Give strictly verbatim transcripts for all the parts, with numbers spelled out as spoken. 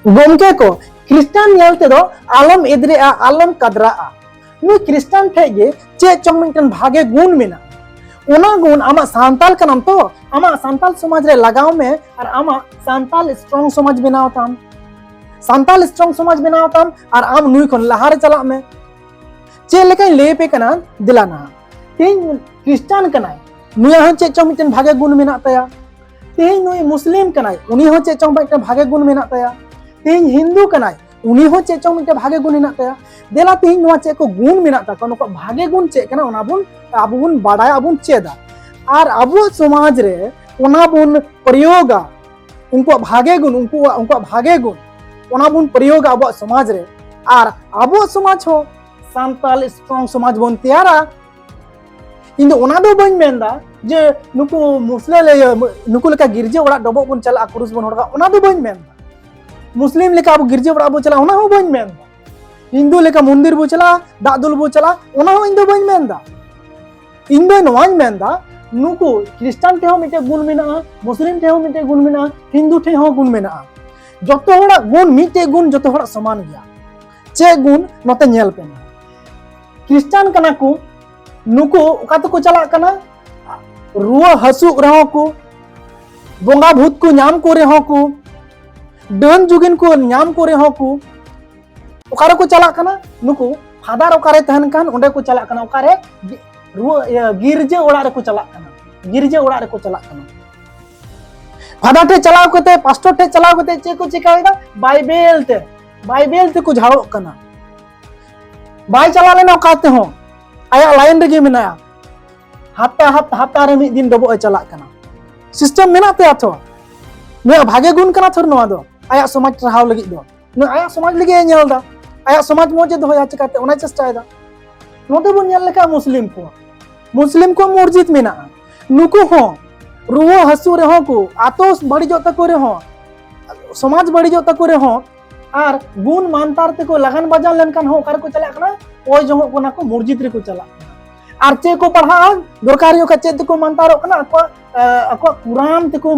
ᱜᱚᱢᱠᱮ ᱠᱚ, ᱠᱷᱨᱤᱥᱴᱟᱱ ᱧᱮᱞ ᱛᱮᱫᱚ ᱟᱞᱚᱢ ᱮᱫᱽᱨᱮᱜᱼᱟ, ᱟᱞᱚᱢ ᱠᱟᱫᱽᱨᱟᱜᱼᱟ᱾ ᱱᱩᱭ ᱠᱷᱨᱤᱥᱴᱟᱱ ᱴᱷᱮᱡ ᱜᱮ ᱪᱮᱫ ᱪᱚᱝ ᱢᱤᱫᱴᱮᱱ ᱵᱷᱟᱜᱮ ᱜᱩᱱ ᱢᱮᱱᱟᱜᱼᱟ᱾ ᱚᱱᱟ ᱜᱩᱱ, ᱟᱢᱟᱜ ᱥᱟᱱᱛᱟᱞ ᱠᱟᱱᱟᱢ ᱛᱚ, ᱟᱢᱟᱜ ᱥᱟᱱᱛᱟᱞ ᱥᱚᱢᱟᱡᱽ ᱨᱮ ᱞᱟᱜᱟᱣ ᱢᱮ ᱟᱨ ᱟᱢᱟᱜ ᱥᱟᱱᱛᱟᱞ ᱥᱴᱨᱚᱝ ᱥᱚᱢᱟᱡᱽ ᱵᱮᱱᱟᱣ ᱛᱟᱢ᱾ ᱥᱟᱱᱛᱟᱞ ᱥᱴᱨᱚᱝ ᱥᱚᱢᱟᱡᱽ ᱵᱮᱱᱟᱣ ᱛᱟᱢ ᱟᱨ ᱟᱢ ᱱᱩᱭ ᱠᱷᱚᱱ ᱞᱟᱦᱟ ᱨᱮ ᱪᱟᱞᱟᱜ ᱢᱮ᱾ ᱪᱮᱫ ᱞᱮᱠᱟᱧ ᱞᱟᱹᱭ ᱟᱯᱮ ᱠᱟᱱᱟ, ᱫᱮᱞᱟ ᱱᱟᱦᱟᱜ᱾ ᱛᱮᱦᱮᱧ ᱠᱷᱨᱤᱥᱴᱟᱱ ᱠᱟᱱᱟᱭ, ᱱᱩᱭᱟᱜ ᱦᱚᱸ ᱪᱮᱫ ᱪᱚᱝ ᱢᱤᱫᱴᱮᱱ ᱵᱷᱟᱜᱮ ᱜᱩᱱ ᱢᱮᱱᱟᱜ ᱛᱟᱭᱟ᱾ ᱛᱮᱦᱮᱧ ᱱᱩᱭ ᱢᱩᱥᱞᱤᱢ ᱠᱟᱱᱟᱭ, ᱩᱱᱤ ᱦᱚᱸ ᱪᱮᱫ ᱪᱚᱝ ᱢᱤᱫᱴᱮᱱ ᱵᱷᱟᱜᱮ ᱜᱩᱱ ᱢᱮᱱᱟᱜ ᱛᱟᱭᱟ᱾ ᱛᱮᱦᱮᱧ ᱦᱤᱱᱫᱩ ᱠᱟᱱᱟᱭ, ᱩᱱᱤ ᱦᱚᱸ ᱪᱮᱫ ᱪᱚᱝ ᱢᱤᱫᱴᱮᱱ ᱵᱷᱟᱜᱮ ᱜᱩᱱ ᱢᱮᱱᱟᱜ ᱛᱟᱭᱟ᱾ ᱫᱮᱞᱟ ᱛᱮᱦᱮᱧ ᱱᱚᱣᱟ ᱪᱮᱫ ᱠᱚ ᱜᱩᱱ ᱢᱮᱱᱟᱜ ᱛᱟᱠᱚᱣᱟ, ᱱᱩᱠᱩᱣᱟᱜ ᱵᱷᱟᱜᱮ ᱜᱩᱱ ᱪᱮᱫ ᱠᱟᱱᱟ, ᱚᱱᱟ ᱵᱚᱱ, ᱟᱵᱚ ᱵᱚᱱ ᱵᱟᱰᱟᱭᱟ, ᱟᱵᱚ ᱵᱚᱱ ᱪᱮᱫᱟ᱾ ᱟᱨ ᱟᱵᱚᱣᱟᱜ ᱥᱚᱢᱟᱡᱽ ᱨᱮ ᱚᱱᱟ ᱵᱚᱱ ᱯᱨᱚᱭᱳᱜᱟ᱾ ᱩᱱᱠᱩᱣᱟᱜ ᱵᱷᱟᱜᱮ ᱜᱩᱱ, ᱩᱱᱠᱩᱣᱟᱜ, ᱩᱱᱠᱩᱣᱟᱜ ᱵᱷᱟᱜᱮ ᱜᱩᱱ, ᱚᱱᱟ ᱵᱚᱱ ᱯᱨᱚᱭᱳᱜᱟ ᱟᱵᱚᱣᱟᱜ ᱥᱚᱢᱟᱡᱽ ᱨᱮ᱾ ᱟᱨ ᱟᱵᱚᱣᱟᱜ ᱥᱚᱢᱟᱡᱽ ᱦᱚᱸ ᱥᱟᱱᱛᱟᱞ ᱥᱴᱨᱚᱝ ᱥᱚᱢᱟᱡᱽ ᱵᱚᱱ ᱛᱮᱭᱟᱨᱟ᱾ ᱤᱧ ᱫᱚ ᱚᱱᱟ ᱫᱚ ᱵᱟᱹᱧ ᱢᱮᱱᱫᱟ ᱡᱮ ᱱᱩᱠᱩ ᱢᱩᱥᱞᱟᱹ ᱞᱮ, ᱱᱩᱠᱩ ᱞᱮᱠᱟ ᱜᱤᱨᱡᱟᱹ ᱚᱲᱟᱜ ᱰᱚᱵᱚᱜ ᱵᱚᱱ ᱪᱟᱞᱟᱜᱼᱟ, ᱠᱨᱩᱥ ᱵᱚᱱ ᱦᱚᱨᱚᱜᱟ, ᱚᱱᱟ ᱫᱚ ᱵᱟᱹᱧ ᱢᱮᱱᱫᱟ᱾ ᱢᱩᱥᱞᱤᱢ ᱞᱮᱠᱟ ᱟᱵᱚ ᱜᱤᱨᱡᱟᱹ ᱚᱲᱟᱜ ᱵᱚ ᱪᱟᱞᱟᱜᱼᱟ, ᱚᱱᱟ ᱦᱚᱸ ᱵᱟᱹᱧ ᱢᱮᱱᱫᱟ᱾ ᱦᱤᱱᱫᱩ ᱞᱮᱠᱟ ᱢᱚᱱᱫᱤᱨ ᱵᱚ ᱪᱟᱞᱟᱜᱼᱟ, ᱫᱟᱜ ᱫᱩᱞ ᱵᱚ ᱪᱟᱞᱟᱜᱼᱟ, ᱚᱱᱟ ᱦᱚᱸ ᱤᱧ ᱫᱚ ᱵᱟᱹᱧ ᱢᱮᱱᱫᱟ᱾ ᱤᱧ ᱫᱚ ᱱᱚᱣᱟᱧ ᱢᱮᱱᱫᱟ, ᱱᱩᱠᱩ ᱠᱷᱨᱤᱥᱴᱟᱱ ᱴᱷᱮᱱ ᱦᱚᱸ ᱢᱤᱫᱴᱮᱡ ᱜᱩᱱ ᱢᱮᱱᱟᱜᱼᱟ, ᱢᱩᱥᱞᱤᱢ ᱴᱷᱮᱱ ᱦᱚᱸ ᱢᱤᱫᱴᱮᱡ ᱜᱩᱱ ᱢᱮᱱᱟᱜᱼᱟ, ᱦᱤᱱᱫᱩ ᱴᱷᱮᱱ ᱦᱚᱸ ᱜᱩᱱ ᱢᱮᱱᱟᱜᱼᱟ᱾ ᱡᱚᱛᱚ ᱦᱚᱲᱟᱜ ᱜᱩᱱ, ᱢᱤᱫᱴᱮᱡ ᱜᱩᱱ ᱡᱚᱛᱚ ᱦᱚᱲᱟᱜ ᱥᱚᱢᱟᱱ ᱜᱮᱭᱟ᱾ ᱪᱮᱫ ᱜᱩᱱ? ᱱᱚᱛᱮ ᱧᱮᱞ ᱯᱮ ᱢᱟ᱾ ᱠᱷᱨᱤᱥᱴᱟᱱ ᱠᱟᱱᱟ ᱠᱚ, ᱱᱩᱠᱩ ᱚᱠᱟ ᱛᱮᱠᱚ ᱪᱟᱞᱟᱜ ᱠᱟᱱᱟ? ᱨᱩᱣᱟᱹ ᱦᱟᱹᱥᱩᱜ ᱨᱮᱦᱚᱸ ᱠᱚ, ᱵᱚᱸᱜᱟ ᱵᱷᱩᱛ ᱠᱚ ᱧᱟᱢ ᱠᱚ ᱨᱮᱦᱚᱸ ᱠᱚ, ᱰᱟᱹᱱ ᱡᱩᱜᱤᱱ ᱠᱚ ᱧᱟᱢ ᱠᱚ ᱨᱮᱦᱚᱸ ᱠᱚ, ᱚᱠᱟ ᱨᱮᱠᱚ ᱪᱟᱞᱟᱜ ᱠᱟᱱᱟ? ᱱᱩᱠᱩ ᱯᱷᱟᱫᱟᱨ ᱚᱠᱟᱨᱮ ᱛᱟᱦᱮᱱ ᱠᱟᱱ, ᱚᱸᱰᱮ ᱠᱚ ᱪᱟᱞᱟᱜ ᱠᱟᱱᱟ᱾ ᱚᱠᱟᱨᱮ? ᱜᱤ-, ᱨᱩᱣᱟᱹ, ᱤᱭᱟᱹ, ᱜᱤᱨᱡᱟᱹ ᱚᱲᱟᱜ ᱨᱮᱠᱚ ᱪᱟᱞᱟᱜ ᱠᱟᱱᱟ, ᱜᱤᱨᱡᱟᱹ ᱚᱲᱟᱜ ᱨᱮᱠᱚ ᱪᱟᱞᱟᱜ ᱠᱟᱱᱟ᱾ ᱯᱷᱟᱫᱟᱨ ᱴᱷᱮᱡ ᱪᱟᱞᱟᱣ ᱠᱟᱛᱮ, ᱯᱟᱥᱴᱚᱨ ᱴᱷᱮᱡ ᱪᱟᱞᱟᱣ ᱠᱟᱛᱮ ᱪᱮᱫ ᱠᱚ ᱪᱮᱠᱟᱭᱮᱫᱟ? ᱵᱟᱭᱵᱮᱞ ᱛᱮ, ᱵᱟᱭᱵᱮᱞ ᱛᱮᱠᱚ ᱡᱷᱟᱲᱚᱜ ᱠᱟᱱᱟ᱾ ᱵᱟᱭ ᱪᱟᱞᱟᱣ ᱞᱮᱱᱟ ᱚᱠᱟ ᱛᱮᱦᱚᱸ, ᱟᱭᱟᱜ ᱞᱟᱭᱤᱱ ᱨᱮᱜᱮ ᱢᱮᱱᱟᱭᱟ᱾ ᱦᱟᱯᱛᱟ, ᱦᱟᱯᱛᱟ, ᱦᱟᱯᱛᱟ ᱨᱮ ᱢᱤᱫ ᱫᱤᱱ ᱰᱚᱵᱚᱜ ᱮ ᱪᱟᱞᱟᱜ ᱠᱟᱱᱟ᱾ ᱥᱤᱥᱴᱮᱢ ᱢᱮᱱᱟᱜ ᱛᱟᱭᱟ ᱛᱷᱚ, ᱱᱩᱭᱟᱜ ᱵᱷᱟᱜᱮ ᱜᱩᱱ ᱠᱟᱱᱟ ᱛᱷᱚ ᱱᱚᱣᱟ ᱫᱚ, ᱟᱭᱟᱜ ᱥᱚᱢᱟᱡᱽ ᱴᱟᱨᱦᱟᱣ ᱞᱟᱹᱜᱤᱫ ᱫᱚ᱾ ᱱᱩᱭ ᱟᱭᱟᱜ ᱥᱚᱢᱟᱡᱽ ᱞᱟᱹᱜᱤᱫ ᱮ ᱧᱮᱞ ᱮᱫᱟ, ᱟᱭᱟᱜ ᱥᱚᱢᱟᱡᱽ ᱢᱚᱡᱽ ᱮ ᱫᱚᱦᱚᱭᱟ, ᱪᱤᱠᱟᱹᱛᱮ? ᱚᱱᱟᱭ ᱪᱮᱥᱴᱟᱭᱮᱫᱟ᱾ ᱱᱚᱛᱮ ᱵᱚᱱ ᱧᱮᱞ ᱞᱮᱠᱷᱟᱱ ᱢᱩᱥᱞᱤᱢ ᱠᱚ, ᱢᱩᱥᱞᱤᱢ ᱠᱚ ᱢᱚᱥᱡᱤᱫ ᱢᱮᱱᱟᱜᱼᱟ, ᱱᱩᱠᱩ ᱦᱚᱸ ᱨᱩᱣᱟᱹ ᱦᱟᱹᱥᱩ ᱨᱮᱦᱚᱸ ᱠᱚ, ᱟᱛᱳ ᱵᱟᱹᱲᱤᱡᱚᱜ ᱛᱟᱠᱚ ᱨᱮᱦᱚᱸ, ᱥᱚᱢᱟᱡᱽ ᱵᱟᱹᱲᱤᱡᱚᱜ ᱛᱟᱠᱚ ᱨᱮᱦᱚᱸ, ᱟᱨ ᱜᱩᱱ ᱢᱟᱱᱛᱟᱨ ᱛᱮᱠᱚ ᱞᱟᱜᱟᱱ ᱵᱟᱡᱟᱣ ᱞᱮᱱᱠᱷᱟᱱ ᱦᱚᱸ ᱚᱠᱟ ᱨᱮᱠᱚ ᱪᱟᱞᱟᱜ ᱠᱟᱱᱟ? ᱚᱭ ᱡᱚᱦᱚᱜ ᱠᱟᱱᱟ ᱠᱚ, ᱢᱚᱥᱡᱤᱫ ᱨᱮᱠᱚ ᱪᱟᱞᱟᱜ ᱠᱟᱱᱟ᱾ ᱟᱨ ᱪᱮᱫ ᱠᱚ ᱯᱟᱲᱦᱟᱜᱼᱟ? ᱫᱚᱨᱠᱟᱨ ᱦᱩᱭᱩᱜ ᱠᱷᱟᱱ ᱪᱮᱫ ᱛᱮᱠᱚ ᱢᱟᱱᱛᱟᱨᱚᱜ ᱠᱟᱱᱟ? ᱟᱠᱚᱣᱟᱜ ᱟᱠᱚᱣᱟᱜ ᱠᱩᱨᱟᱱ ᱛᱮᱠᱚ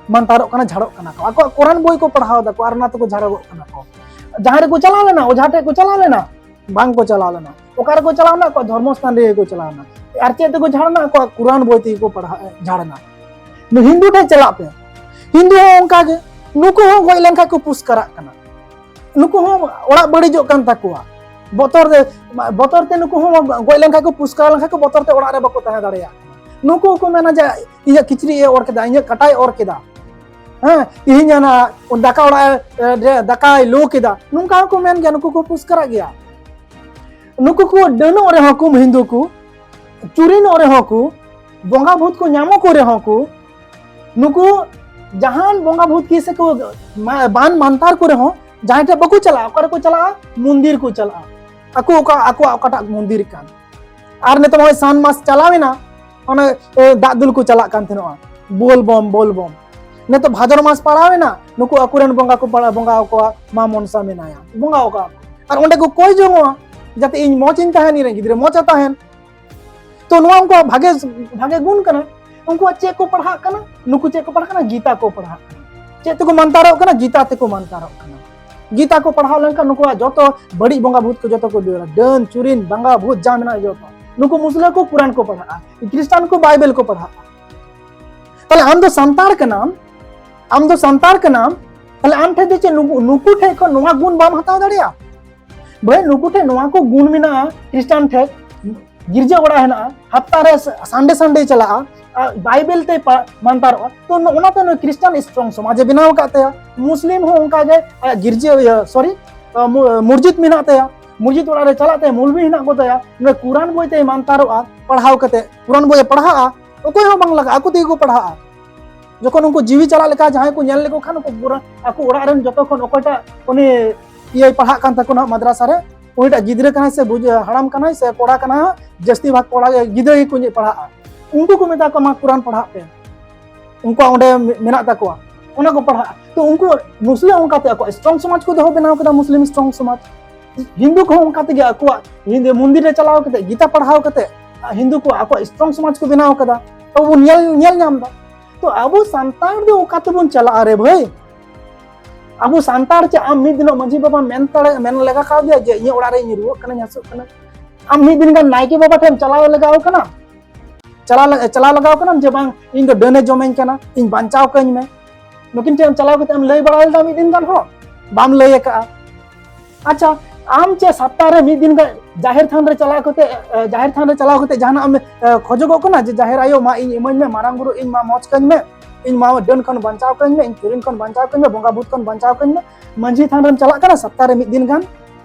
ᱢᱟᱱᱛᱟᱨᱚᱜ ᱠᱟᱱᱟ, ᱡᱷᱟᱲᱚᱜ ᱠᱟᱱᱟ ᱠᱚ᱾ ᱟᱠᱚᱣᱟᱜ ᱠᱩᱨᱟᱱ ᱵᱳᱭ ᱠᱚ ᱯᱟᱲᱦᱟᱣ ᱫᱟᱠᱚ ᱟᱨ ᱚᱱᱟ ᱛᱮᱠᱚ ᱡᱷᱟᱲᱚᱜᱚᱜ ᱠᱟᱱᱟ ᱠᱚ᱾ ᱡᱟᱦᱟᱸ ᱨᱮᱠᱚ ᱪᱟᱞᱟᱣ ᱞᱮᱱᱟ, ᱚᱡᱷᱟ ᱴᱷᱮᱡ ᱠᱚ ᱪᱟᱞᱟᱣ ᱞᱮᱱᱟ? ᱵᱟᱝ ᱠᱚ ᱪᱟᱞᱟᱣ ᱞᱮᱱᱟ᱾ ᱚᱠᱟ ᱨᱮᱠᱚ ᱪᱟᱞᱟᱣ ᱞᱮᱱᱟ? ᱟᱠᱚᱣᱟᱜ ᱫᱷᱚᱨᱢᱚ ᱥᱛᱷᱟᱱ ᱨᱮᱜᱮ ᱠᱚ ᱪᱟᱞᱟᱣ ᱞᱮᱱᱟ᱾ ᱟᱨ ᱪᱮᱫ ᱛᱮᱠᱚ ᱡᱷᱟᱲ ᱮᱱᱟ? ᱟᱠᱚᱣᱟᱜ ᱠᱩᱨᱟᱱ ᱵᱳᱭ ᱛᱮᱜᱮ ᱠᱚ ᱯᱟᱲᱦᱟᱣ ᱡᱷᱟᱲ ᱮᱱᱟ᱾ ᱦᱤᱱᱫᱩ ᱴᱷᱮᱡ ᱪᱟᱞᱟᱜ ᱯᱮ, ᱦᱤᱱᱫᱩ ᱦᱚᱸ ᱚᱱᱠᱟ ᱜᱮ᱾ ᱱᱩᱠᱩ ᱦᱚᱸ ᱜᱚᱡ ᱞᱮᱱᱠᱷᱟᱡ ᱠᱚ ᱯᱩᱥᱠᱟᱨᱟᱜ ᱠᱟᱱᱟ, ᱱᱩᱠᱩ ᱦᱚᱸ ᱚᱲᱟᱜ ᱵᱟᱹᱲᱤᱡᱚᱜ ᱠᱟᱱ ᱛᱟᱠᱚᱣᱟ᱾ ᱵᱚᱛᱚᱨ ᱛᱮ, ᱵᱚᱛᱚᱨ ᱛᱮ ᱱᱩᱠᱩ ᱦᱚᱸ ᱜᱚᱡ ᱞᱮᱱᱠᱷᱟᱡ ᱠᱚ, ᱯᱩᱥᱠᱟᱨ ᱞᱮᱱᱠᱷᱟᱡ ᱠᱚ, ᱵᱚᱛᱚᱨ ᱛᱮ ᱚᱲᱟᱜ ᱨᱮ ᱵᱟᱠᱚ ᱛᱟᱦᱮᱸ ᱫᱟᱲᱮᱭᱟᱜ ᱠᱟᱱᱟ᱾ ᱱᱩᱠᱩ ᱠᱚ ᱢᱮᱱᱟ ᱡᱮ ᱤᱧᱟᱹᱜ ᱠᱤᱪᱨᱤᱡ ᱮ ᱚᱨ ᱠᱮᱫᱟ, ᱤᱧᱟᱹᱜ ᱠᱟᱴᱟᱭ ᱚᱨ ᱠᱮᱫᱟ, ᱦᱮᱸ, ᱛᱤᱦᱤᱧ ᱚᱱᱟ ᱫᱟᱠᱟ ᱚᱲᱟᱜ ᱨᱮ ᱫᱟᱠᱟᱭ ᱞᱚ ᱠᱮᱫᱟ, ᱱᱚᱝᱠᱟ ᱦᱚᱸᱠᱚ ᱢᱮᱱ ᱜᱮᱭᱟ᱾ ᱱᱩᱠᱩ ᱠᱚ ᱯᱩᱥᱠᱟᱨᱟᱜ ᱜᱮᱭᱟ᱾ ᱱᱩᱠᱩ ᱠᱚ ᱰᱟᱹᱱᱚᱜ ᱨᱮᱦᱚᱸ ᱠᱚ, ᱦᱤᱱᱫᱩ ᱠᱚ ᱪᱩᱨᱤᱱᱚᱜ ᱨᱮᱦᱚᱸ ᱠᱚ, ᱵᱚᱸᱜᱟ ᱵᱷᱩᱛ ᱠᱚ ᱧᱟᱢᱚᱜ ᱠᱚ ᱨᱮᱦᱚᱸ ᱠᱚ, ᱱᱩᱠᱩ ᱡᱟᱦᱟᱱ ᱵᱚᱸᱜᱟ ᱵᱷᱩᱛ ᱠᱤ ᱥᱮ ᱠᱚ ᱢᱟ-, ᱵᱟᱱ ᱢᱟᱱᱛᱟᱨ ᱠᱚ ᱨᱮᱦᱚᱸ ᱡᱟᱦᱟᱸᱭ ᱴᱷᱮᱡ ᱵᱟᱠᱚ ᱪᱟᱞᱟᱜᱼᱟ, ᱚᱠᱟ ᱨᱮᱠᱚ ᱪᱟᱞᱟᱜᱼᱟ? ᱢᱚᱱᱫᱤᱨ ᱠᱚ ᱪᱟᱞᱟᱜᱼᱟ᱾ ᱟᱠᱚ ᱚᱠᱟ, ᱟᱠᱚᱣᱟᱜ ᱚᱠᱟᱴᱟᱜ ᱢᱚᱱᱫᱤᱨ ᱠᱟᱱ᱾ ᱟᱨ ᱱᱤᱛᱚᱜ ᱱᱚᱜᱼᱚᱭ ᱥᱟᱱ ᱢᱟᱥ ᱪᱟᱞᱟᱣ ᱮᱱᱟ, ᱚᱱᱮ, ᱮ, ᱫᱟᱜ ᱫᱩᱞ ᱠᱚ ᱪᱟᱞᱟᱜ ᱠᱟᱱ ᱛᱟᱦᱮᱱᱚᱜᱼᱟ, ᱵᱳᱞ ᱵᱚᱢ, ᱵᱳᱞ ᱵᱚᱢ᱾ ᱱᱤᱛᱚᱜ ᱵᱷᱟᱫᱚᱨ ᱢᱟᱥ ᱯᱟᱲᱟᱣ ᱮᱱᱟ, ᱱᱩᱠᱩ ᱟᱠᱚᱨᱮᱱ ᱵᱚᱸᱜᱟ ᱠᱚ ᱯᱟᱲᱟ-, ᱵᱚᱸᱜᱟ ᱟᱠᱚᱣᱟ, ᱢᱟ ᱢᱚᱱᱥᱟ ᱢᱮᱱᱟᱭᱟ, ᱵᱚᱸᱜᱟ ᱟᱠᱚᱣᱟ᱾ ᱟᱨ ᱚᱸᱰᱮ ᱠᱚ ᱠᱚᱭ ᱡᱚᱝᱚᱜᱼᱟ, ᱡᱟᱛᱮ ᱤᱧ ᱢᱚᱡᱽ ᱤᱧ ᱛᱟᱦᱮᱱ, ᱤᱧ ᱨᱮᱱ ᱜᱤᱫᱽᱨᱟᱹ ᱢᱚᱡᱽ ᱮ ᱛᱟᱦᱮᱱ᱾ ᱛᱚ ᱱᱚᱣᱟ ᱩᱱᱠᱩᱣᱟᱜ ᱵᱷᱟᱜᱮ, ᱵᱷᱟᱜᱮ ᱜᱩᱱ ᱠᱟᱱᱟ᱾ ᱩᱱᱠᱩᱣᱟᱜ ᱪᱮᱫ ᱠᱚ ᱯᱟᱲᱦᱟᱜ ᱠᱟᱱᱟ? ᱱᱩᱠᱩ ᱪᱮᱫ ᱠᱚ ᱯᱟᱲᱦᱟᱜ ᱠᱟᱱᱟ? ᱜᱤᱛᱟ ᱠᱚ ᱯᱟᱲᱦᱟᱜ ᱠᱟᱱᱟ᱾ ᱪᱮᱫ ᱛᱮᱠᱚ ᱢᱟᱱᱛᱟᱨᱚᱜ ᱠᱟᱱᱟ? ᱜᱤᱛᱟ ᱛᱮᱠᱚ ᱢᱟᱱᱛᱟᱨᱚᱜ ᱠᱟᱱᱟ᱾ ᱜᱤᱛᱟ ᱠᱚ ᱯᱟᱲᱦᱟᱣ ᱞᱮᱱᱠᱷᱟᱱ ᱱᱩᱠᱩᱣᱟᱜ ᱡᱚᱛᱚ ᱵᱟᱹᱲᱤᱡ ᱵᱚᱸᱜᱟ ᱵᱷᱩᱛ ᱠᱚ ᱡᱚᱛᱚ ᱠᱚ ᱫᱟᱹᱲᱟ, ᱰᱟᱹᱱ, ᱪᱩᱨᱤᱱ, ᱵᱚᱸᱜᱟ ᱵᱷᱩᱛ ᱡᱟ ᱢᱮᱱᱟᱜᱼᱟ ᱡᱚᱛᱚ᱾ ᱱᱩᱠᱩ ᱢᱩᱥᱞᱟᱹ ᱠᱚ ᱠᱩᱨᱟᱱ ᱠᱚ ᱯᱟᱲᱦᱟᱜᱼᱟ, ᱠᱷᱨᱤᱥᱴᱟᱱ ᱠᱚ ᱵᱟᱭᱵᱮᱞ ᱠᱚ ᱯᱟᱲᱦᱟᱜᱼᱟ᱾ ᱛᱟᱦᱞᱮ ᱟᱢ ᱫᱚ ᱥᱟᱱᱛᱟᱲ ᱠᱟᱱᱟᱢ, ᱟᱢ ᱫᱚ ᱥᱟᱱᱛᱟᱲ ᱠᱟᱱᱟᱢ, ᱛᱟᱦᱞᱮ ᱟᱢ ᱴᱷᱮᱡ ᱫᱚ ᱪᱮᱫ ᱱᱩᱠᱩ, ᱱᱩᱠᱩ ᱴᱷᱮᱡ ᱠᱷᱚᱱ ᱱᱚᱣᱟ ᱜᱩᱱ ᱵᱟᱢ ᱦᱟᱛᱟᱣ ᱫᱟᱲᱮᱭᱟᱜᱼᱟ? ᱵᱷᱟᱹᱭ, ᱱᱩᱠᱩ ᱴᱷᱮᱡ ᱱᱚᱣᱟ ᱠᱚ ᱜᱩᱱ ᱢᱮᱱᱟᱜᱼᱟ, ᱠᱷᱨᱤᱥᱴᱟᱱ ᱴᱷᱮᱡ ᱜᱤᱨᱡᱟᱹ ᱚᱲᱟᱜ ᱦᱮᱱᱟᱜᱼᱟ, ᱦᱟᱯᱛᱟ ᱨᱮ ᱥᱟᱱᱰᱮ ᱥᱟᱱᱰᱮ ᱪᱟᱞᱟᱜᱼᱟ, ᱟᱨ ᱵᱟᱭᱵᱮᱞ ᱛᱮ ᱯᱟ-, ᱢᱟᱱᱛᱟᱨᱚᱜᱼᱟ᱾ ᱛᱚ ᱱᱚ-, ᱚᱱᱟᱛᱮ ᱱᱩᱭ ᱠᱷᱨᱤᱥᱴᱟᱱ ᱥᱴᱨᱚᱝ ᱥᱚᱢᱟᱡᱽ ᱮ ᱵᱮᱱᱟᱣ ᱟᱠᱟᱫ ᱛᱟᱭᱟ᱾ ᱢᱩᱥᱞᱤᱢ ᱦᱚᱸ ᱚᱱᱠᱟ ᱜᱮ ᱟᱭᱟᱜ ᱜᱤᱨᱡᱟᱹ, ᱤᱭᱟᱹ, ᱥᱚᱨᱤ, ᱟ, ᱢᱩ-, ᱢᱚᱥᱡᱤᱫ ᱢᱮᱱᱟᱜ ᱛᱟᱭᱟ, ᱢᱚᱥᱡᱤᱫ ᱚᱲᱟᱜ ᱨᱮ ᱪᱟᱞᱟᱜ ᱛᱟᱭᱟ, ᱢᱩᱞᱵᱤ ᱦᱮᱱᱟᱜ ᱠᱚ ᱛᱟᱭᱟ, ᱱᱩᱭ ᱠᱩᱨᱟᱱ ᱵᱳᱭ ᱛᱮᱭ ᱢᱟᱱᱛᱟᱨᱚᱜᱼᱟ, ᱯᱟᱲᱦᱟᱣ ᱠᱟᱛᱮ ᱠᱩᱨᱟᱱ ᱵᱳᱭ ᱮ ᱯᱟᱲᱦᱟᱜᱼᱟ, ᱚᱠᱚᱭ ᱦᱚᱸ ᱵᱟᱝ ᱞᱟᱜᱟᱜᱼᱟ, ᱟᱠᱚ ᱛᱮᱜᱮ ᱠᱚ ᱯᱟᱲᱦᱟᱜᱼᱟ᱾ ᱡᱚᱠᱷᱚᱱ ᱩᱱᱠᱩ ᱡᱤᱣᱤ ᱪᱟᱞᱟᱜ ᱞᱮᱠᱟ ᱡᱟᱦᱟᱸᱭ ᱠᱚ ᱧᱮᱞ ᱞᱮᱠᱚ ᱠᱷᱟᱱ, ᱩᱱᱠᱩ ᱠᱩᱨᱟᱱ, ᱟᱠᱚ ᱚᱲᱟᱜ ᱨᱮᱱ ᱡᱚᱛᱚ ᱠᱷᱚᱱ ᱚᱠᱚᱭᱴᱟᱜ ᱩᱱᱤ ᱤᱭᱟᱹᱭ ᱯᱟᱲᱦᱟᱜ ᱠᱟᱱ ᱛᱟᱠᱚ ᱱᱟᱦᱟᱜ ᱢᱟᱫᱽᱨᱟᱥᱟ ᱨᱮ, ᱩᱱᱤᱴᱟᱜ ᱜᱤᱫᱽᱨᱟᱹ ᱠᱟᱱᱟᱭ ᱥᱮ ᱵᱩᱡ-, ᱦᱟᱲᱟᱢ ᱠᱟᱱᱟᱭ ᱥᱮ ᱠᱚᱲᱟ ᱠᱟᱱᱟ, ᱡᱟᱹᱥᱛᱤ ᱵᱷᱟᱜᱽ ᱠᱚᱲᱟ ᱜᱤᱫᱽᱨᱟᱹ ᱜᱮᱠᱚ ᱯᱟᱲᱦᱟᱜᱼᱟ᱾ ᱩᱱᱠᱩ ᱠᱚ ᱢᱮᱛᱟ ᱠᱚᱣᱟ, "ᱢᱟ ᱠᱩᱨᱟᱱ ᱯᱟᱲᱦᱟᱜ ᱯᱮ, ᱩᱱᱠᱩᱣᱟᱜ ᱚᱸᱰᱮ ᱢᱮᱱᱟᱜ ᱛᱟᱠᱚᱣᱟ", ᱚᱱᱟ ᱠᱚ ᱯᱟᱲᱦᱟᱜᱼᱟ᱾ ᱛᱚ ᱩᱱᱠᱩ ᱢᱩᱥᱞᱟᱹ ᱚᱱᱠᱟᱛᱮ ᱟᱠᱚᱣᱟᱜ ᱥᱴᱨᱚᱝ ᱥᱚᱢᱟᱡᱽ ᱠᱚ ᱫᱚᱦᱚ ᱵᱮᱱᱟᱣ ᱠᱮᱫᱟ, ᱢᱩᱥᱞᱤᱢ ᱥᱴᱨᱚᱝ ᱥᱚᱢᱟᱡᱽ᱾ ᱦᱤᱱᱫᱩ ᱠᱚᱦᱚᱸ ᱚᱱᱠᱟ ᱛᱮᱜᱮ ᱟᱠᱚᱣᱟᱜ ᱦᱤᱱᱫᱩ ᱢᱚᱱᱫᱤᱨ ᱨᱮ ᱪᱟᱞᱟᱣ ᱠᱟᱛᱮ, ᱜᱤᱛᱟ ᱯᱟᱲᱦᱟᱣ ᱠᱟᱛᱮ, ᱦᱤᱱᱫᱩ ᱠᱚ ᱟᱠᱚᱣᱟᱜ ᱥᱴᱨᱚᱝ ᱥᱚᱢᱟᱡᱽ ᱠᱚ ᱵᱮᱱᱟᱣ ᱠᱟᱫᱟ᱾ ᱟᱵᱚ ᱵᱚᱱ ᱧᱮᱞ ᱧᱮᱞ ᱧᱟᱢ ᱮᱫᱟ᱾ ᱛᱚ ᱟᱵᱚ ᱥᱟᱱᱛᱟᱲ ᱫᱚ ᱚᱠᱟ ᱛᱮᱵᱚᱱ ᱪᱟᱞᱟᱜᱼᱟ ᱨᱮ ᱵᱷᱟᱹᱭ? ᱟᱵᱚ ᱥᱟᱱᱛᱟᱲ ᱪᱮ ᱟᱢ ᱢᱤᱫ ᱫᱤᱱᱚᱜ ᱢᱟᱺᱡᱷᱤ ᱵᱟᱵᱟ ᱢᱮᱱ ᱛᱟᱲᱮ ᱢᱮᱱ ᱞᱮᱜᱟ ᱠᱟᱣᱫᱮᱭᱟ ᱡᱮ ᱤᱧᱟᱹᱜ ᱚᱲᱟᱜ ᱨᱮ ᱤᱧ ᱨᱩᱣᱟᱹᱜ ᱠᱟᱱᱟᱧ, ᱦᱟᱹᱥᱩᱜ ᱠᱟᱱᱟ? ᱟᱢ ᱢᱤᱫ ᱫᱤᱱ ᱜᱟᱱ ᱱᱟᱭᱠᱮ ᱵᱟᱵᱟ ᱴᱷᱮᱱ ᱪᱟᱞᱟᱣ ᱞᱮᱜᱟᱣ ᱠᱟᱱᱟ? ᱪᱟᱞᱟᱣ ᱞᱮ- ᱪᱟᱞᱟᱣ ᱞᱮᱜᱟᱣ ᱠᱟᱱᱟᱢ ᱡᱮ ᱵᱟᱝ, ᱤᱧ ᱫᱚ ᱰᱟᱹᱱᱮ ᱡᱚᱢᱮᱧ ᱠᱟᱱᱟ, ᱤᱧ ᱵᱟᱧᱪᱟᱣ ᱠᱟᱹᱧ ᱢᱮ? ᱱᱩᱠᱤᱱ ᱴᱷᱮᱱ ᱪᱟᱞᱟᱣ ᱠᱟᱛᱮ ᱮᱢ ᱞᱟᱹᱭ ᱵᱟᱲᱟ ᱞᱮᱫᱟ ᱢᱤᱫ ᱫᱤᱱ ᱜᱟᱱ ᱦᱚᱸ? ᱵᱟᱢ ᱞᱟᱹᱭ ᱟᱠᱟᱜᱼᱟ᱾ ᱟᱪᱪᱷᱟ, ᱟᱢ ᱪᱮ ᱥᱚᱯᱛᱟᱦᱚ ᱨᱮ ᱢᱤᱫ ᱫᱤᱱ ᱜᱟᱱ ᱡᱟᱦᱮᱨ ᱛᱷᱟᱱ ᱨᱮ ᱪᱟᱞᱟᱣ ᱠᱟᱛᱮ, ᱮ, ᱡᱟᱦᱮᱨ ᱛᱷᱟᱱ ᱨᱮ ᱪᱟᱞᱟᱣ ᱠᱟᱛᱮ ᱡᱟᱦᱟᱱᱟᱜ ᱮᱢ, ᱮ, ᱠᱷᱚᱡᱚᱜᱚᱜ ᱠᱟᱱᱟ ᱡᱮ, "ᱡᱟᱦᱮᱨ ᱟᱭᱳ, ᱢᱟ ᱤᱧ ᱤᱢᱟᱹᱧ ᱢᱮ, ᱢᱟᱨᱟᱝ ᱵᱩᱨᱩ, ᱤᱧ ᱢᱟ ᱢᱚᱡᱽ ᱠᱟᱹᱧ ᱢᱮ, ᱤᱧ ᱢᱟ ᱰᱟᱹᱱ ᱠᱷᱚᱱ ᱵᱟᱧᱪᱟᱣ ᱠᱟᱹᱧ ᱢᱮ, ᱤᱧ ᱪᱩᱨᱤᱱ ᱠᱷᱚᱱ ᱵᱟᱧᱪᱟᱣ ᱠᱟᱹᱧ ᱢᱮ, ᱵᱚᱸᱜᱟ ᱵᱷᱩᱛ ᱠᱷᱚᱱ ᱵᱟᱧᱪᱟᱣ ᱠᱟᱹᱧ ᱢᱮ"? ᱢᱟᱺᱡᱷᱤ ᱛᱷᱟᱱ ᱨᱮᱢ ᱪᱟᱞᱟᱜ ᱠᱟᱱᱟ ᱥᱚᱯᱛᱟᱦᱚ ᱨᱮ ᱢᱤᱫ ᱫᱤᱱ ᱜᱟᱱ᱾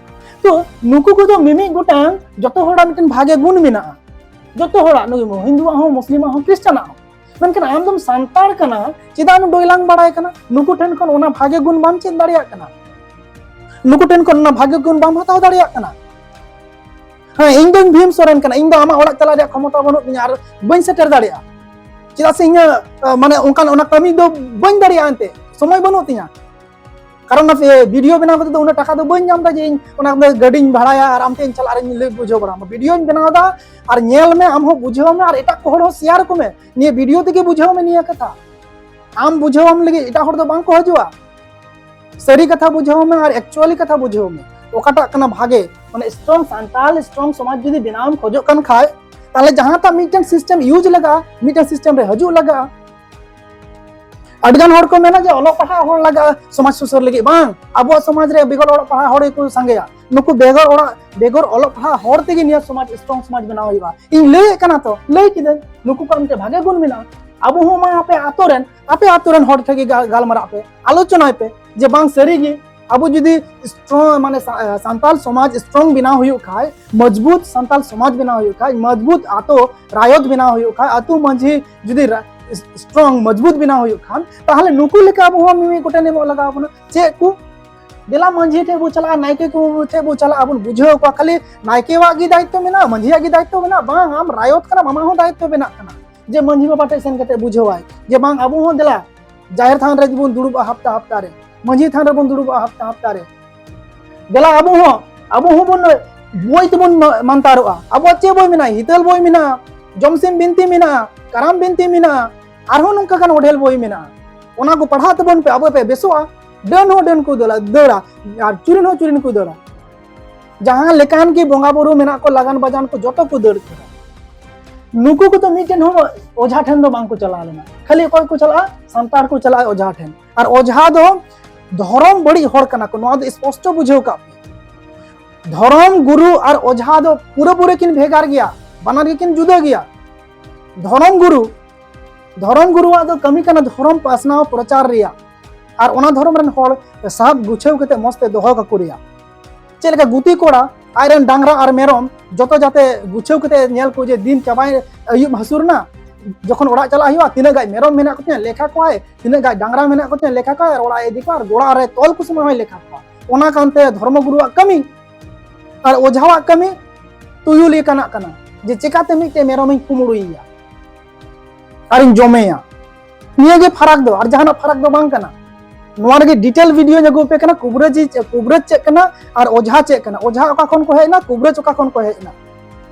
ᱛᱚ ᱱᱩᱠᱩ ᱠᱚᱫᱚ ᱢᱤᱢᱤᱫ ᱜᱚᱴᱟᱝ ᱡᱚᱛᱚ ᱦᱚᱲᱟᱜ ᱢᱤᱫᱴᱮᱱ ᱵᱷᱟᱜᱮ ᱜᱩᱱ ᱢᱮᱱᱟᱜᱼᱟ᱾ ᱡᱚᱛᱚ ᱦᱚᱲᱟᱜ, ᱱᱩᱭ ᱦᱤᱱᱫᱩᱣᱟᱜ ᱦᱚᱸ, ᱢᱩᱥᱞᱤᱢᱟᱜ ᱦᱚᱸ, ᱠᱷᱨᱤᱥᱴᱟᱱᱟᱜ ᱦᱚᱸ᱾ ᱢᱮᱱᱠᱷᱟᱱ ᱟᱢ ᱫᱚᱢ ᱥᱟᱱᱛᱟᱲ ᱠᱟᱱᱟ, ᱪᱮᱫᱟᱜ ᱮᱢ ᱰᱚᱭᱞᱟᱝ ᱵᱟᱲᱟᱭ ᱠᱟᱱᱟ? ᱱᱩᱠᱩ ᱴᱷᱮᱱ ᱠᱷᱚᱱ ᱚᱱᱟ ᱵᱷᱟᱜᱮ ᱜᱩᱱ ᱵᱟᱢ ᱪᱮᱫ ᱫᱟᱲᱮᱭᱟᱜ ᱠᱟᱱᱟ, ᱱᱩᱠᱩ ᱴᱷᱮᱱ ᱠᱷᱚᱱ ᱚᱱᱟ ᱵᱷᱟᱜᱮ ᱜᱩᱱ ᱵᱟᱢ ᱦᱟᱛᱟᱣ ᱫᱟᱲᱮᱭᱟᱜ ᱠᱟᱱᱟ᱾ ᱦᱮᱸ, ᱤᱧ ᱫᱚᱧ ᱵᱷᱤᱢ ᱥᱚᱨᱮᱱ ᱠᱟᱱᱟ, ᱤᱧ ᱫᱚ ᱟᱢᱟᱜ ᱚᱲᱟᱜ ᱪᱟᱞᱟᱜ ᱨᱮᱭᱟᱜ ᱠᱷᱚᱢᱚᱛᱟ ᱵᱟᱹᱱᱩᱜ ᱛᱤᱧᱟ ᱟᱨ ᱵᱟᱹᱧ ᱥᱮᱴᱮᱨ ᱫᱟᱲᱮᱭᱟᱜᱼᱟ᱾ ᱪᱮᱫᱟᱜ ᱥᱮ ᱤᱧᱟᱹᱜ, ᱟᱸ, ᱢᱟᱱᱮ ᱚᱱᱠᱟᱱ ᱚᱱᱟ ᱠᱟᱹᱢᱤ ᱫᱚ ᱵᱟᱹᱧ ᱫᱟᱲᱮᱭᱟᱜᱼᱟ, ᱮᱱᱛᱮ ᱥᱚᱢᱚᱭ ᱵᱟᱹᱱᱩᱜ ᱛᱤᱧᱟ᱾ ᱠᱟᱨᱚᱱ ᱚᱱᱟ ᱵᱷᱤᱰᱤᱭᱳ ᱵᱮᱱᱟᱣ ᱠᱟᱛᱮ ᱫᱚ ᱩᱱᱟᱹᱜ ᱴᱟᱠᱟ ᱫᱚ ᱵᱟᱹᱧ ᱧᱟᱢ ᱮᱫᱟ ᱡᱮ ᱤᱧ ᱚᱱᱟ ᱫᱚ ᱜᱟᱹᱰᱤᱧ ᱵᱷᱟᱲᱟᱭᱟ ᱟᱨ ᱟᱢ ᱴᱷᱮᱱ ᱤᱧ ᱪᱟᱞᱟᱜ ᱨᱮᱧ ᱞᱟᱹᱭ ᱵᱩᱡᱷᱟᱹᱣ ᱵᱟᱲᱟᱢᱟ᱾ ᱵᱷᱤᱰᱤᱭᱳᱧ ᱵᱮᱱᱟᱣ ᱮᱫᱟ ᱟᱨ ᱧᱮᱞ ᱢᱮ, ᱟᱢ ᱦᱚᱸ ᱵᱩᱡᱷᱟᱹᱣ ᱢᱮ ᱟᱨ ᱮᱴᱟᱜ ᱠᱚ ᱦᱚᱲ ᱦᱚᱸ ᱥᱮᱭᱟᱨ ᱟᱠᱚ ᱢᱮ᱾ ᱱᱤᱭᱟᱹ ᱵᱷᱤᱰᱤᱭᱳ ᱛᱮᱜᱮ ᱵᱩᱡᱷᱟᱹᱣ ᱢᱮ ᱱᱤᱭᱟᱹ ᱠᱟᱛᱷᱟ᱾ ᱟᱢ ᱵᱩᱡᱷᱟᱹᱣᱟᱢ ᱞᱟᱹᱜᱤᱫ ᱮᱴᱟᱜ ᱦᱚᱲ ᱫᱚ ᱵᱟᱝ ᱠᱚ ᱦᱤᱡᱩᱜᱼᱟ᱾ ᱥᱟᱹᱨᱤ ᱠᱟᱛᱷᱟ ᱵᱩᱡᱷᱟᱹᱣ ᱢᱮ ᱟᱨ ᱮᱠᱪᱩᱭᱟᱞᱤ ᱠᱟᱛᱷᱟ ᱵᱩᱡᱷᱟᱹᱣ ᱢᱮ, ᱚᱠᱟᱴᱟᱜ ᱠᱟᱱᱟ ᱵᱷᱟᱜᱮ᱾ ᱢᱟᱱᱮ ᱥᱴᱨᱚᱝ ᱥᱟᱱᱛᱟᱞ, ᱥᱴᱨᱚᱝ ᱥᱚᱢᱟᱡᱽ ᱡᱩᱫᱤ ᱵᱮᱱᱟᱣ ᱮᱢ ᱠᱷᱚᱡᱚᱜ ᱠᱟᱱ ᱠᱷᱟᱡ, ᱛᱟᱦᱞᱮ ᱡᱟᱦᱟᱸᱴᱟᱜ ᱢᱤᱫᱴᱮᱱ ᱥᱤᱥᱴᱮᱢ ᱤᱭᱩᱡᱽ ᱞᱟᱜᱟᱜᱼᱟ, ᱢᱤᱫᱴᱮᱱ ᱥᱤᱥᱴᱮᱢ ᱨᱮ ᱦᱤᱡᱩᱜ ᱞᱟᱜᱟᱜᱼᱟ᱾ ᱟᱹᱰᱤ ᱜᱟᱱ ᱦᱚᱲ ᱠᱚ ᱢᱮᱱᱟ ᱡᱮ ᱚᱞᱚᱜ ᱯᱟᱲᱦᱟᱜ ᱦᱚᱲ ᱞᱟᱜᱟᱜᱼᱟ ᱥᱚᱢᱟᱡᱽ ᱥᱩᱥᱟᱹᱨ ᱞᱟᱹᱜᱤᱫ᱾ ᱵᱟᱝ, ᱟᱵᱚᱣᱟᱜ ᱥᱚᱢᱟᱡᱽ ᱨᱮ ᱵᱮᱜᱚᱨ ᱚᱞᱚᱜ ᱯᱟᱲᱦᱟᱜ ᱦᱚᱲ ᱜᱮᱠᱚ ᱥᱟᱸᱜᱮᱭᱟ᱾ ᱱᱩᱠᱩ ᱵᱮᱜᱚᱨ ᱚᱲᱟᱜ, ᱵᱮᱜᱚᱨ ᱚᱞᱚᱜ ᱯᱟᱲᱦᱟᱜ ᱦᱚᱲ ᱛᱮᱜᱮ ᱱᱤᱭᱟᱹ ᱥᱚᱢᱟᱡᱽ ᱥᱴᱨᱚᱝ ᱥᱚᱢᱟᱡᱽ ᱵᱮᱱᱟᱣ ᱦᱩᱭᱩᱜᱼᱟ᱾ ᱤᱧ ᱞᱟᱹᱭᱮᱫ ᱠᱟᱱᱟ ᱛᱚ, ᱞᱟᱹᱭ ᱠᱤᱫᱟᱹᱧ, ᱱᱩᱠᱩ ᱠᱚᱣᱟᱜ ᱢᱤᱫᱴᱮᱱ ᱵᱷᱟᱜᱮ ᱜᱩᱱ ᱢᱮᱱᱟᱜᱼᱟ᱾ ᱟᱵᱚ ᱦᱚᱸ ᱢᱟ ᱟᱯᱮ ᱟᱛᱳ ᱨᱮᱱ, ᱟᱯᱮ ᱟᱛᱳ ᱨᱮᱱ ᱦᱚᱲ ᱴᱷᱮᱱ ᱜᱮ ᱜᱟ-, ᱜᱟᱞᱢᱟᱨᱟᱜ ᱯᱮ, ᱟᱞᱳᱪᱚᱱᱟᱭ ᱯᱮ ᱡᱮ ᱵᱟᱝ ᱥᱟᱹᱨᱤ ᱜᱮ ᱟᱵᱚ ᱡᱩᱫᱤ ᱥᱴᱨᱚᱝ, ᱢᱟᱱᱮ ᱥᱟ-, ᱥᱟᱱᱛᱟᱞ ᱥᱚᱢᱟᱡᱽ ᱥᱴᱨᱚᱝ ᱵᱮᱱᱟᱣ ᱦᱩᱭᱩᱜ ᱠᱷᱟᱡ, ᱢᱚᱡᱽᱵᱩᱛ ᱥᱟᱱᱛᱟᱞ ᱥᱚᱢᱟᱡᱽ ᱵᱮᱱᱟᱣ ᱦᱩᱭᱩᱜ ᱠᱷᱟᱡ, ᱢᱚᱡᱽᱵᱩᱛ ᱟᱛᱳ ᱨᱟᱭᱚᱛ ᱵᱮᱱᱟᱣ ᱦᱩᱭᱩᱜ ᱠᱷᱟᱡ, ᱟᱛᱳ ᱢᱟᱺᱡᱷᱤ ᱡᱩᱫᱤ ᱨᱟ-, ᱥᱴᱨᱚᱝ ᱢᱚᱡᱽᱵᱩᱛ ᱵᱮᱱᱟᱣ ᱦᱩᱭᱩᱜ ᱠᱷᱟᱱ, ᱛᱟᱦᱞᱮ ᱱᱩᱠᱩ ᱞᱮᱠᱟ ᱟᱵᱚ ᱦᱚᱸ ᱢᱤᱢᱤᱫ ᱜᱚᱴᱮᱱ ᱮᱢᱚᱜ ᱞᱟᱜᱟᱣ ᱵᱚᱱᱟ᱾ ᱪᱮᱫ ᱠᱚ? ᱫᱮᱞᱟ ᱢᱟᱺᱡᱷᱤ ᱴᱷᱮᱡ ᱵᱚ ᱪᱟᱞᱟᱜᱼᱟ, ᱱᱟᱭᱠᱮ ᱠᱚ ᱴᱷᱮᱡ ᱵᱚ ᱪᱟᱞᱟᱜᱼᱟ, ᱵᱚᱱ ᱵᱩᱡᱷᱟᱹᱣ ᱠᱚᱣᱟ, ᱠᱷᱟᱹᱞᱤ ᱱᱟᱭᱠᱮᱣᱟᱜ ᱜᱮ ᱫᱟᱭᱤᱛᱛᱚ ᱢᱮᱱᱟᱜᱼᱟ, ᱢᱟᱺᱡᱷᱤᱭᱟᱜ ᱜᱮ ᱫᱟᱭᱤᱛᱛᱚ ᱢᱮᱱᱟᱜᱼᱟ? ᱵᱟᱝ, ᱟᱢ ᱨᱟᱭᱚᱛ ᱠᱟᱱᱟᱢ, ᱟᱢᱟᱜ ᱦᱚᱸ ᱫᱟᱭᱤᱛᱛᱚ ᱢᱮᱱᱟᱜ ᱠᱟᱱᱟ ᱡᱮ ᱢᱟᱺᱡᱷᱤ ᱵᱟᱵᱟ ᱴᱷᱮᱡ ᱥᱮᱱ ᱠᱟᱛᱮ ᱵᱩᱡᱷᱟᱹᱣᱟᱭ ᱡᱮ ᱵᱟᱝ, ᱟᱵᱚ ᱦᱚᱸ ᱫᱮᱞᱟ ᱡᱟᱦᱮᱨ ᱛᱷᱟᱱ ᱨᱮ ᱵᱚᱱ ᱫᱩᱲᱩᱵᱼᱟ ᱦᱟᱯᱛᱟ ᱦᱟᱯᱛᱟ ᱨᱮ, ᱢᱟᱺᱡᱷᱤ ᱛᱷᱟᱱ ᱨᱮᱵᱚᱱ ᱫᱩᱲᱩᱵᱼᱟ ᱦᱟᱯᱛᱟ ᱦᱟᱯᱛᱟ ᱨᱮ, ᱫᱮᱞᱟ ᱟᱵᱚ ᱦᱚᱸ, ᱟᱵᱚ ᱦᱚᱸᱵᱚᱱ ᱵᱳᱭ ᱛᱮᱵᱚᱱ ᱢᱟ- ᱢᱟᱱᱛᱟᱨᱚᱜᱼᱟ᱾ ᱟᱵᱚᱣᱟᱜ ᱪᱮᱫ ᱵᱳᱭ ᱢᱮᱱᱟᱜᱼᱟ? ᱦᱤᱛᱟᱹᱞ ᱵᱳᱭ ᱢᱮᱱᱟᱜᱼᱟ, ᱡᱚᱢᱥᱤᱢ ᱵᱤᱱᱛᱤ ᱢᱮᱱᱟᱜᱼᱟ, ᱠᱟᱨᱟᱢ ᱵᱤᱱᱛᱤ ᱢᱮᱱᱟᱜᱼᱟ, ᱟᱨᱦᱚᱸ ᱱᱚᱝᱠᱟ ᱜᱟᱱ ᱚᱰᱮᱞ ᱵᱳᱭ ᱢᱮᱱᱟᱜᱼᱟ᱾ ᱚᱱᱟ ᱠᱚ ᱯᱟᱲᱦᱟᱣ ᱛᱟᱵᱚᱱ ᱯᱮ, ᱟᱵᱚ ᱯᱮ ᱵᱮᱥᱚᱜᱼᱟ᱾ ᱰᱟᱹᱱ ᱦᱚᱸ ᱰᱟᱹᱱ ᱠᱚ ᱫᱟᱹᱲᱟ, ᱫᱟᱹᱲᱟ, ᱟᱨ ᱪᱩᱨᱤᱱ ᱦᱚᱸ ᱪᱩᱨᱤᱱ ᱠᱚ ᱫᱟᱹᱲᱟ᱾ ᱡᱟᱦᱟᱸ ᱞᱮᱠᱟᱱ ᱜᱮ ᱵᱚᱸᱜᱟ ᱵᱩᱨᱩ ᱢᱮᱱᱟᱜ ᱠᱚ, ᱞᱟᱜᱟᱱ ᱵᱟᱡᱟᱱ ᱠᱚ, ᱡᱚᱛᱚ ᱠᱚ ᱫᱟᱹᱲ ᱠᱮᱫᱟ᱾ ᱱᱩᱠᱩ ᱠᱚᱫᱚ ᱢᱤᱫᱴᱮᱱ ᱦᱚᱸ ᱚᱡᱷᱟ ᱴᱷᱮᱱ ᱫᱚ ᱵᱟᱝ ᱠᱚ ᱪᱟᱞᱟᱣ ᱞᱮᱱᱟ᱾ ᱠᱷᱟᱹᱞᱤ ᱚᱠᱚᱭ ᱠᱚ ᱪᱟᱞᱟᱜᱼᱟ? ᱥᱟᱱᱛᱟᱲ ᱠᱚ ᱪᱟᱞᱟᱜᱼᱟ ᱚᱡᱷᱟ ᱴᱷᱮᱱ᱾ ᱟᱨ ᱚᱡᱷᱟ ᱫᱚ ᱫᱷᱚᱨᱚᱢ ᱵᱟᱹᱲᱤᱡ ᱦᱚᱲ ᱠᱟᱱᱟ ᱠᱚ, ᱱᱚᱣᱟ ᱫᱚ ᱥᱯᱚᱥᱴᱚ ᱵᱩᱡᱷᱟᱹᱣ ᱠᱟᱜ ᱯᱮ᱾ ᱫᱷᱚᱨᱚᱢ ᱜᱩᱨᱩ ᱟᱨ ᱚᱡᱷᱟ ᱫᱚ ᱯᱩᱨᱟᱹᱯᱩᱨᱤ ᱠᱤᱱ ᱵᱷᱮᱜᱟᱨ ᱜᱮᱭᱟ, ᱵᱟᱱᱟᱨ ᱜᱮᱠᱤᱱ ᱡᱩᱫᱟᱹ ᱜᱮᱭᱟ᱾ ᱫᱷᱚᱨᱚᱢ ᱜᱩᱨᱩ, ᱫᱷᱚᱨᱚᱢ ᱜᱩᱨᱩᱣᱟᱜ ᱫᱚ ᱠᱟᱹᱢᱤ ᱠᱟᱱᱟ ᱫᱷᱚᱨᱚᱢ ᱯᱟᱥᱱᱟᱣ, ᱯᱨᱚᱪᱟᱨ ᱨᱮᱭᱟᱜ, ᱟᱨ ᱚᱱᱟ ᱫᱷᱚᱨᱚᱢ ᱨᱮᱱ ᱦᱚᱲ ᱥᱟᱵ ᱜᱩᱪᱷᱟᱹᱣ ᱠᱟᱛᱮ ᱢᱚᱸᱡᱽ ᱛᱮ ᱫᱚᱦᱚ ᱠᱟᱠᱚ ᱨᱮᱭᱟᱜ᱾ ᱪᱮᱫ ᱞᱮᱠᱟ ᱜᱩᱛᱤ ᱠᱚᱲᱟ ᱟᱡᱨᱮᱱ ᱰᱟᱝᱨᱟ ᱟᱨ ᱢᱮᱨᱚᱢ ᱡᱚᱛᱚ ᱡᱟᱛᱮ ᱜᱩᱪᱷᱟᱹᱣ ᱠᱟᱛᱮ ᱧᱮᱞ ᱠᱚ, ᱡᱮ ᱫᱤᱱ ᱪᱟᱵᱟᱭ, ᱟᱹᱭᱩᱵ ᱦᱟᱹᱥᱩᱨ ᱮᱱᱟ, ᱡᱚᱠᱷᱚᱱ ᱚᱲᱟᱜ ᱪᱟᱞᱟᱜ ᱦᱩᱭᱩᱜᱼᱟ, ᱛᱤᱱᱟᱹᱜ ᱜᱟᱡ ᱢᱮᱨᱚᱢ ᱢᱮᱱᱟᱜ ᱠᱚᱛᱤᱧᱟ ᱞᱮᱠᱷᱟ ᱠᱚᱣᱟᱭ, ᱛᱤᱱᱟᱹᱜ ᱜᱟᱡ ᱰᱟᱝᱨᱟ ᱢᱮᱱᱟᱜ ᱠᱚᱛᱤᱧᱟ ᱞᱮᱠᱷᱟ ᱠᱚᱣᱟᱭ, ᱟᱨ ᱚᱲᱟᱜ ᱮ ᱤᱫᱤ ᱠᱚᱣᱟ, ᱟᱨ ᱜᱚᱲᱟ ᱨᱮ ᱛᱚᱞ ᱠᱚ ᱥᱚᱢᱚᱭ ᱦᱚᱸᱭ ᱞᱮᱠᱷᱟ ᱠᱚᱣᱟ᱾ ᱚᱱᱟ ᱠᱟᱱᱛᱮ ᱫᱷᱚᱨᱢᱚ ᱜᱩᱨᱩᱣᱟᱜ ᱠᱟᱹᱢᱤ ᱟᱨ ᱚᱡᱷᱟᱣᱟᱜ ᱠᱟᱹᱢᱤ ᱛᱩᱭᱩ ᱞᱮᱠᱟᱱᱟᱜ ᱠᱟᱱᱟ, ᱡᱮ ᱪᱮᱠᱟᱛᱮ ᱢᱤᱫᱴᱮᱡ ᱢᱮᱨᱚᱢᱤᱧ ᱠᱩᱢᱲᱩᱭᱮᱭᱟ ᱟᱨᱤᱧ ᱡᱚᱢᱮᱭᱟ᱾ ᱱᱤᱭᱟᱹ ᱜᱮ ᱯᱷᱟᱨᱟᱠ ᱫᱚ, ᱟᱨ ᱡᱟᱦᱟᱱᱟᱜ ᱯᱷᱟᱨᱟᱠ ᱫᱚ ᱵᱟᱝ ᱠᱟᱱᱟ᱾ ᱱᱚᱣᱟ ᱨᱮᱜᱮ ᱰᱤᱴᱮᱞ ᱵᱷᱤᱰᱤᱭᱳᱧ ᱟᱹᱜᱩ ᱟᱯᱮ ᱠᱟᱱᱟ, ᱠᱩᱵᱨᱟᱹᱡᱤ ᱪᱮᱫ, ᱠᱩᱵᱨᱟᱹᱡ ᱪᱮᱫ ᱠᱟᱱᱟ ᱟᱨ ᱚᱡᱷᱟ ᱪᱮᱫ ᱠᱟᱱᱟ, ᱚᱡᱷᱟ ᱚᱠᱟ ᱠᱷᱚᱱ ᱠᱚ ᱦᱮᱡ ᱮᱱᱟ, ᱠᱩᱵᱨᱟᱹᱡ ᱚᱠᱟ ᱠᱷᱚᱱ ᱠᱚ ᱦᱮᱡ ᱮᱱᱟ,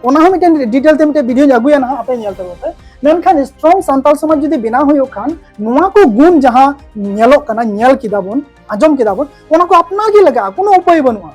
ᱚᱱᱟ ᱦᱚᱸ ᱢᱤᱫᱴᱮᱱ ᱰᱤᱴᱮᱞ ᱛᱮ ᱢᱤᱫᱴᱮᱱ ᱵᱷᱤᱰᱤᱭᱳᱧ ᱟᱹᱜᱩᱭᱟ ᱱᱟᱦᱟᱜ, ᱟᱯᱮ ᱧᱮᱞ ᱛᱟᱵᱚᱱ ᱯᱮ᱾ ᱢᱮᱱᱠᱷᱟᱱ ᱥᱴᱨᱚᱝ ᱥᱟᱱᱛᱟᱲ ᱥᱚᱢᱟᱡᱽ ᱡᱩᱫᱤ ᱵᱮᱱᱟᱣ ᱦᱩᱭᱩᱜ ᱠᱷᱟᱱ, ᱱᱚᱣᱟ ᱠᱚ ᱜᱩᱱ ᱡᱟᱦᱟᱸ ᱧᱮᱞᱚᱜ ᱠᱟᱱᱟ, ᱧᱮᱞ ᱠᱮᱫᱟ ᱵᱚᱱ, ᱟᱸᱡᱚᱢ ᱠᱮᱫᱟ ᱵᱚᱱ, ᱚᱱᱟ ᱠᱚ ᱟᱯᱱᱟᱨ ᱜᱮ ᱞᱟᱜᱟᱜᱼᱟ, ᱠᱳᱱᱳ ᱩᱯᱟᱹᱭ ᱵᱟᱹᱱᱩᱜᱼᱟ᱾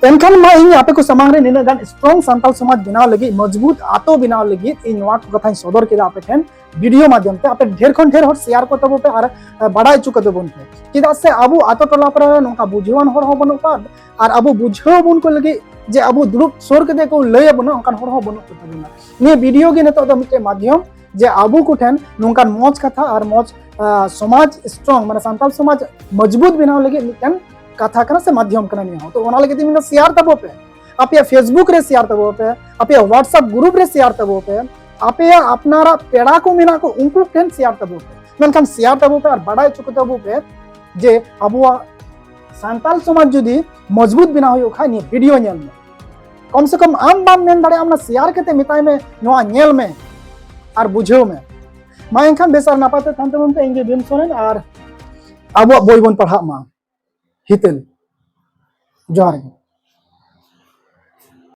ᱮᱱᱠᱷᱟᱱ ᱢᱟ ᱤᱧ ᱟᱯᱮ ᱠᱚ ᱥᱟᱢᱟᱝ ᱨᱮ ᱱᱤᱱᱟᱹᱜ ᱜᱟᱱ ᱥᱴᱨᱚᱝ ᱥᱟᱱᱛᱟᱲ ᱥᱚᱢᱟᱡᱽ ᱵᱮᱱᱟᱣ ᱞᱟᱹᱜᱤᱫ, ᱢᱚᱡᱽᱵᱩᱛ ᱟᱛᱳ ᱵᱮᱱᱟᱣ ᱞᱟᱹᱜᱤᱫ ᱤᱧ ᱱᱚᱣᱟ ᱠᱚ ᱠᱟᱛᱷᱟᱧ ᱥᱚᱫᱚᱨ ᱠᱮᱫᱟ ᱟᱯᱮ ᱴᱷᱮᱱ ᱵᱷᱤᱰᱤᱭᱳ ᱢᱟᱫᱽᱫᱷᱚᱢ ᱛᱮ᱾ ᱟᱯᱮ ᱰᱷᱮᱨ ᱠᱷᱚᱱ ᱰᱷᱮᱨ ᱦᱚᱲ ᱥᱮᱭᱟᱨ ᱠᱚ ᱛᱟᱵᱚ ᱯᱮ ᱟᱨ, ᱟ, ᱵᱟᱰᱟᱭ ᱦᱚᱪᱚ ᱠᱚ ᱛᱟᱵᱚᱱ ᱯᱮ᱾ ᱪᱮᱫᱟᱜ ᱥᱮ ᱟᱵᱚ ᱟᱛᱳ ᱴᱚᱞᱟ ᱯᱟᱲᱟ ᱨᱮ ᱱᱚᱝᱠᱟ ᱵᱩᱡᱷᱟᱹᱣᱟᱱ ᱦᱚᱲ ᱦᱚᱸ ᱵᱟᱹᱱᱩᱜ ᱠᱚᱣᱟ ᱟᱨ ᱟᱵᱚ ᱵᱩᱡᱷᱟᱹᱣ ᱵᱚᱱ ᱠᱚ ᱞᱟᱹᱜᱤᱫ ᱡᱮ ᱟᱵᱚ ᱫᱩᱲᱩᱵ ᱥᱩᱨ ᱠᱟᱛᱮ ᱠᱚ ᱞᱟᱹᱭ ᱟᱵᱚᱱᱟ, ᱚᱱᱠᱟᱱ ᱦᱚᱲ ᱦᱚᱸ ᱵᱟᱹᱱᱩᱜ ᱠᱚ ᱛᱟᱵᱚᱱᱟ᱾ ᱱᱤᱭᱟᱹ ᱵᱷᱤᱰᱤᱭᱳ ᱜᱮ ᱱᱤᱛᱚᱜ ᱫᱚ ᱢᱤᱫᱴᱮᱱ ᱢᱟᱫᱽᱫᱷᱚᱢ ᱡᱮ ᱟᱵᱚ ᱠᱚᱴᱷᱮᱱ ᱱᱚᱝᱠᱟᱱ ᱢᱚᱡᱽ ᱠᱟᱛᱷᱟ ᱟᱨ ᱢᱚᱡᱽ, ᱟ, ᱥᱚᱢᱟᱡᱽ ᱥᱴᱨᱚᱝ, ᱢᱟᱱᱮ ᱥᱟᱱᱛᱟᱲ ᱥᱚᱢᱟᱡᱽ ᱢᱚᱡᱽᱵᱩᱛ ᱵᱮᱱᱟᱣ ᱞᱟᱹᱜᱤᱫ ᱢᱤᱫᱴᱮᱱ ᱠᱟᱛᱷᱟ ᱠᱟᱱᱟ ᱥᱮ ᱢᱟᱫᱽᱫᱷᱚᱢ ᱠᱟᱱᱟ ᱱᱤᱭᱟᱹ ᱦᱚᱸ᱾ ᱛᱚ ᱚᱱᱟ ᱞᱟᱹᱜᱤᱫ ᱛᱮ ᱢᱮᱱᱟ ᱥᱮᱭᱟᱨ ᱛᱟᱵᱚ ᱯᱮ, ᱟᱯᱮᱭᱟᱜ Facebook ᱨᱮ ᱥᱮᱭᱟᱨ ᱛᱟᱵᱚ ᱯᱮ, ᱟᱯᱮᱭᱟᱜ WhatsApp ᱜᱨᱩᱯ ᱨᱮ ᱥᱮᱭᱟᱨ ᱛᱟᱵᱚ ᱯᱮ, ᱟᱯᱮᱭᱟᱜ ᱟᱯᱱᱟᱨᱟᱜ ᱯᱮᱲᱟ ᱠᱚ ᱢᱮᱱᱟᱜ ᱠᱚ ᱩᱱᱠᱩ ᱴᱷᱮᱱ ᱥᱮᱭᱟᱨ ᱛᱟᱵᱚ ᱯᱮ᱾ ᱢᱮᱱᱠᱷᱟᱱ ᱥᱮᱭᱟᱨ ᱛᱟᱵᱚ ᱯᱮ ᱟᱨ ᱵᱟᱰᱟᱭ ᱦᱚᱪᱚ ᱠᱚ ᱛᱟᱵᱚ ᱯᱮ ᱡᱮ ᱟᱵᱚᱣᱟᱜ ᱥᱟᱱᱛᱟᱲ ᱥᱚᱢᱟᱡᱽ ᱡᱩᱫᱤ ᱢᱚᱡᱽᱵᱩᱛ ᱵᱮᱱᱟᱣ ᱦᱩᱭᱩᱜ ᱠᱷᱟᱡ ᱱᱤᱭᱟᱹ ᱵᱷᱤᱰᱤᱭᱳ ᱧᱮᱞ ᱢᱮ᱾ ᱠᱚᱢ ᱥᱮ ᱠᱚᱢ ᱟᱢ ᱵᱟᱢ ᱢᱮᱱ ᱫᱟᱲᱮᱭᱟᱜᱼᱟ, ᱚᱱᱟ ᱥᱮᱭᱟᱨ ᱠᱟᱛᱮ ᱢᱮᱛᱟᱭ ᱢᱮ, ᱱᱚᱣᱟ ᱧᱮᱞ ᱢᱮ ᱟᱨ ᱵᱩᱡᱷᱟᱹᱣ ᱢᱮ᱾ ᱢᱟ ᱮᱱᱠᱷᱟᱱ ᱵᱮᱥ ᱟᱨ ᱱᱟᱯᱟᱭ ᱛᱮ ᱛᱟᱦᱮᱱ ᱛᱟᱵᱚᱱ ᱯᱮ᱾ ᱤᱧ ᱜᱮ ᱵᱷᱤᱢ ᱥᱚᱨᱮᱱ ᱟᱨ ᱟᱵᱚᱣᱟᱜ ᱵᱳᱭ ᱵᱚᱱ ᱯᱟᱲᱦᱟᱜ ᱢᱟ᱾ ᱦᱤᱛᱟᱹᱞ᱾ ᱡᱚᱦᱟᱨ ᱜᱮ᱾